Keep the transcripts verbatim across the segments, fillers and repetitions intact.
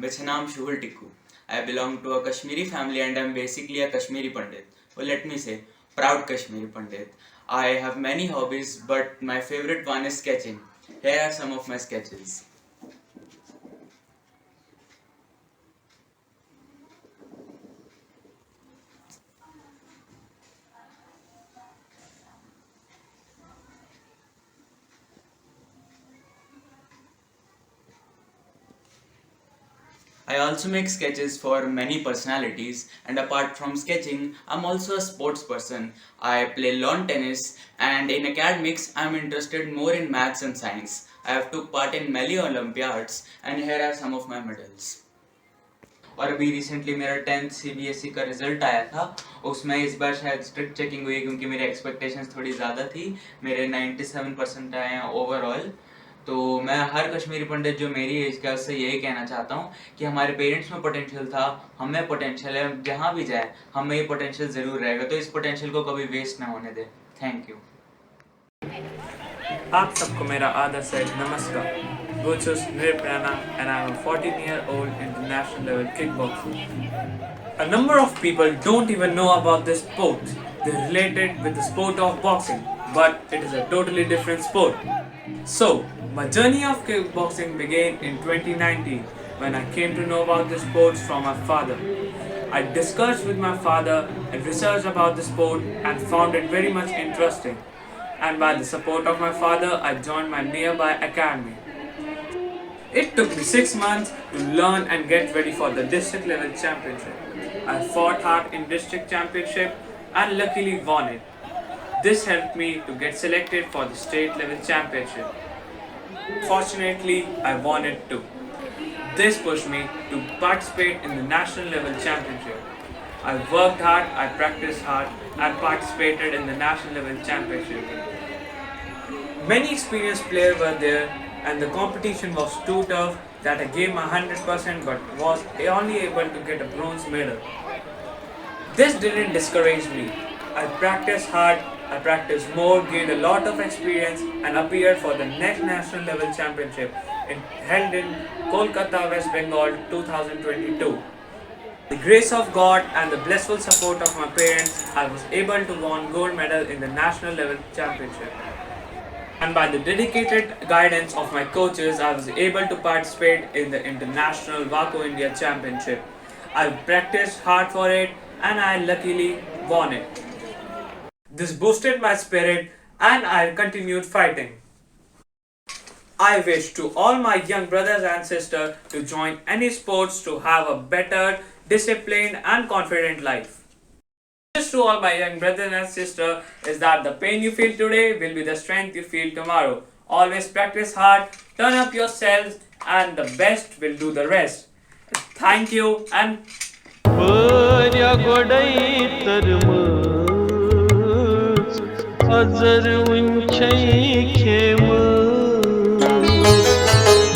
مےٚ چھُ ناو شُہُل ٹِکوٗ. I belong to a Kashmiri family and I'm basically a Kashmiri Pandit. Well, let me say, proud Kashmiri Pandit. I have many hobbies, but my favorite one is sketching. Here are some of my sketches. I also make sketches for many personalities, and apart from sketching, I'm also a sports person. I play lawn tennis, and in academics, I'm interested more in maths and science. I have took part in many Olympiads, and here are some of my medals. और अभी recently मेरा tenth CBSE का result आया था. उसमें इस बार शायद strict checking हुई, क्योंकि मेरी एक्सपेक्टेशंस थोड़ी ज़्यादा थी. मेरे नाइन्टी सेवन परसेंट आए हैं ओवरऑल. तो मैं हर कश्मीरी पंडित जो मेरी एज का, उससे यही कहना चाहता हूँ कि हमारे पेरेंट्स में पोटेंशियल था, हमें पोटेंशियल है, जहाँ भी जाए हमें ये पोटेंशियल ज़रूर रहेगा. तो इस पोटेंशियल को कभी वेस्ट ना होने दें. Thank you. आप सबको मेरा आदर सहित नमस्कार. Bhuchus Nirprana and I am a fourteen year old international level kickboxer. A number of people don't even know about this sport. They relate it with the sport of boxing, but it is a totally different sport. So, my journey of kickboxing began in twenty nineteen when I came to know about this sport from my father. I discussed with my father and researched about the sport and found it very much interesting. And by the support of my father, I joined my nearby academy. It took me six months to learn and get ready for the district level championship. I fought hard in district championship and luckily won it. This helped me to get selected for the state level championship. Fortunately, I won it too. This pushed me to participate in the national level championship. I worked hard, I practiced hard, and participated in the national level championship. Many experienced players were there, and the competition was too tough that I gave my hundred percent but was only able to get a bronze medal. This didn't discourage me. I practiced hard, I practiced more, gained a lot of experience, and appeared for the next national level championship in, held in Kolkata, West Bengal, two thousand twenty-two. The grace of God and the blissful support of my parents, I was able to win gold medal in the national level championship. And by the dedicated guidance of my coaches, I was able to participate in the international Waco India championship. I practiced hard for it and I luckily won it. This boosted my spirit and I continued fighting. I wish to all my young brothers and sisters to join any sports to have a better, disciplined and confident life. Just to all my young brothers and sisters is that the pain you feel today will be the strength you feel tomorrow. Always practice hard, turn up yourselves, and the best will do the rest. Thank you and بٲریا گۄڈَے تٔرمٕژ، اَزر وٕنہِ چھَے کھیمٕژ.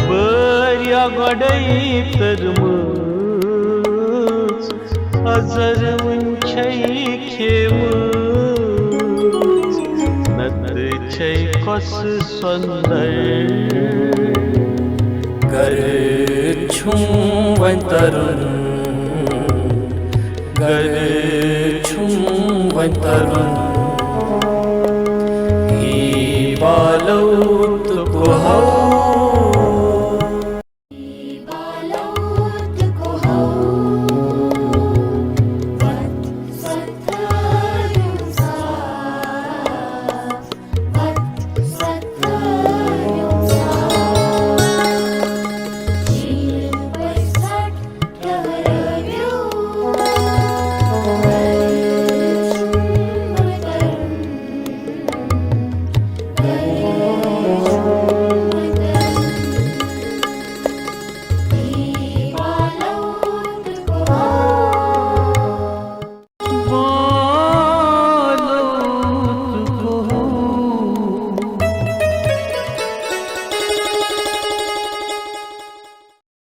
بٲریا گۄڈَے تٔرمٕژ، اَزر وٕنہِ چھَے کھیمٕژ. نَتہٕ چھَے کۄسہٕ سۄندر۔ گرٕ چھُم وۄنۍ ترُن، گرٕ چھُم وۄنۍ ترُن۔ ہی بالو تہٕ کوہو